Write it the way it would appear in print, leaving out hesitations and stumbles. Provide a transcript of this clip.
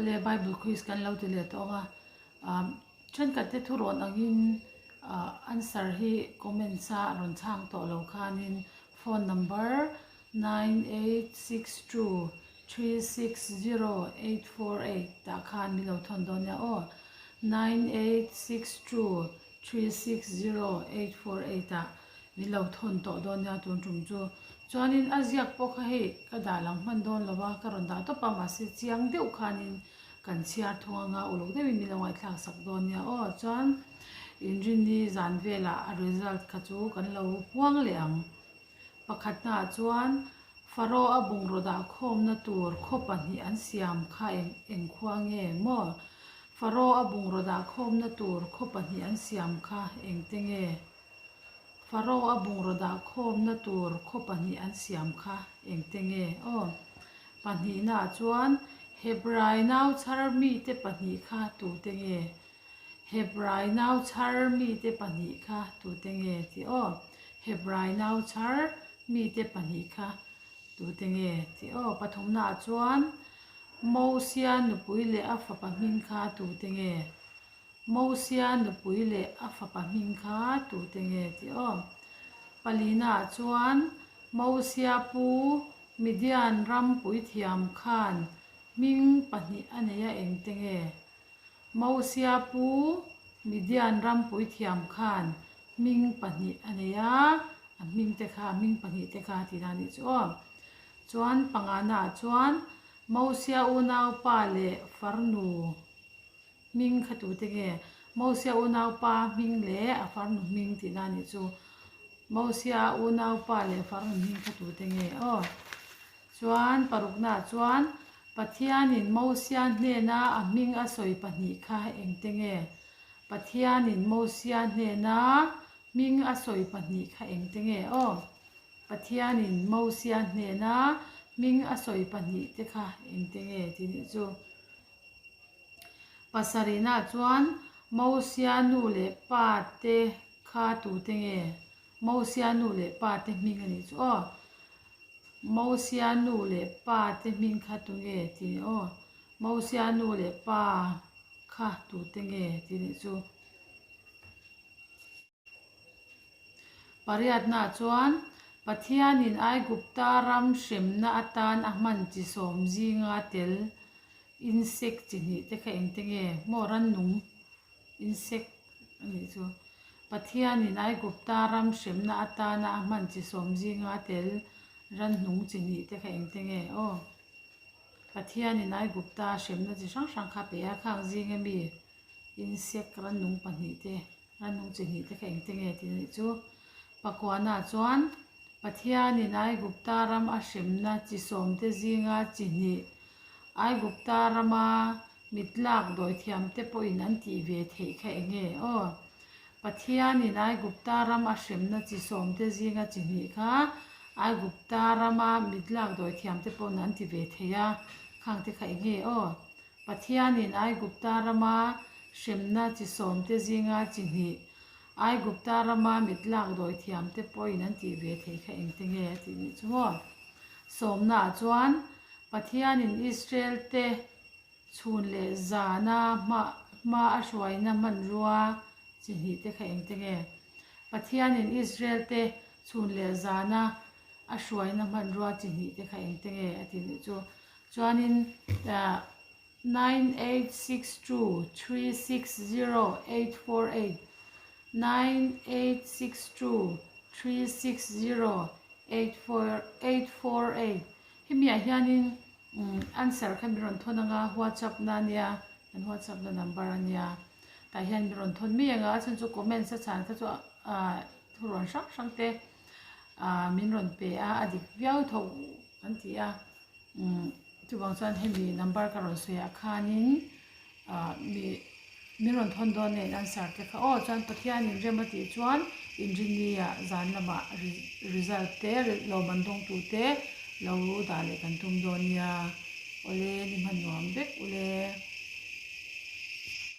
Awle Bible quiz kan lo ti leh tawh ang a, ah thenkhat te thurawn angin ah answer hi comments a rawn chhang tawh lo khanin phone number 9862360848 tah khan min lo thawn dawn nia aw 9862360848 ah min lo thawn tawh dawn nia tun tum chu. Chuanin a ziak pawh kha hei ka dah lang hman dawn lo a, ka rawn dah tawp a mahse chiang deuh khanin kan chhiar thung anga uluk deuhin min lo ngaihthlak sak dawn nia aw. Chuan inrinni zan velah a result kha chu kan lo puang leh ang. Pakhatnaah chuan Pharaoh-a bungraw dah khawmna tur khaw pahnih an siam kha eng eng khua nge maw? Pharaoh-a bungraw dah khawmna tur khaw pahnih an siam kha engte nge? Pharaoh-a bungraw dah khawmna tur khaw pahnih an siam kha engte nge aw? Pahnihnaah chuan Hebrai nau chhar mite pahnih kha tute nge? Hebrai nau chhar mite pahnih kha tute nge tih aw? Hebrai nau chhar mite pahnih kha tute nge tih aw? Pathumnaah chuan Mosia nupui leh a fapa hming kha tute nge? Mosia nupui leh a fapa hming kha tute nge tih aw? Palinaah chuan Mosia pu Midian ram puithiam khan hming pahnih a nei a engte nge? Mosia pu Midian ram puithiam khan hming pahnih a nei a, a hming te kha, hming pahnih te kha tih dan nih chu aw. Chuan panganaah chuan Mosia unaupa leh farnu Hming kha tute nge? Mosia unaupa hming leh a farnu hming tihna a nih chu. Mosia unaupa leh farnu hming kha tute nge aw? Chuan paruknaah chuan Pathianin Mosia hnena a hming a sawi pahnih kha engte nge? Pathianin Mosia hnena hming a sawi pahnih kha engte nge aw? Pathianin Mosia hnena hming a sawi pahnih te kha engte nge tih nih chu. Pasarihna chuan Mosia nu leh pa te kha tute nge? Mosia nu leh pa te hming a nih chu aw. Mosia nu leh pa te hming kha tu nge tih ni aw. Mosia nu leh pa kha tute nge tih nih chu. Pariatna chuan Pathianin Aigupta ram hremna atan a hman chi sawm zinga tel insect chi hnih te kha engte nge? Maw rannung insect a nih chu. Pathianin Aigupta ram hremna atana a hman chi sawm zinga tel rannung chi hnih te kha engte nge? Aw. Pathianin Aigupta hremna chi hrang hrang kha pe a, khang zinga mi Insect rannung pahnih te, rannung chi hnih te kha engte nge tih anih chu. Pakuana chuan Pathianin Aigupta ram a hremna chi sawmte zinga chi hnih Aigupta rama mitlak dawithiamte pawhin an tih ve theih kha enge aw? Pathianin Aigupta ram a hremna chi sawmte zinga chi hnih kha Aigupta rama mitlak dawithiamte pawhin an ti ve thei a, khangte kha enge aw? Pathianin Aigupta rama hremna chi sawmte zinga chi hnih, Aigupta rama mitlak dawithiamte pawhin an tih ve theih kha engte nge a tih nih chu maw? Sawmnaah chuan Pathianin Israelte chhun leh zana hma hma a hruaina hmanrua chi hnihte kha engte nge? Pathianin Israelte chhun leh zana a hruaina hmanrua chi hnih te kha engte nge a tih nih chu chuanin 9862360848 9862360848 hemi ah hianin answer kha min rawn thawn anga whatsapp na ania kan whatsapp na number ania tah hian min rawn thawn mai anga a chhan chu comments a chhan kha chu ah thurawn hrang hrang te ah min rawn pe a a dik viau tho an ti a umm chuvang chuan hemi number ka rawn sawi ah khanin ah mi min rawn thawn dawn nen answer te kha aw chuan Pathian in rem a tih chuan inrinni ah zan lamah result te lawm an dawng tur te lo dah leh kan tum dawn nia awle ni hman nuam vek ule.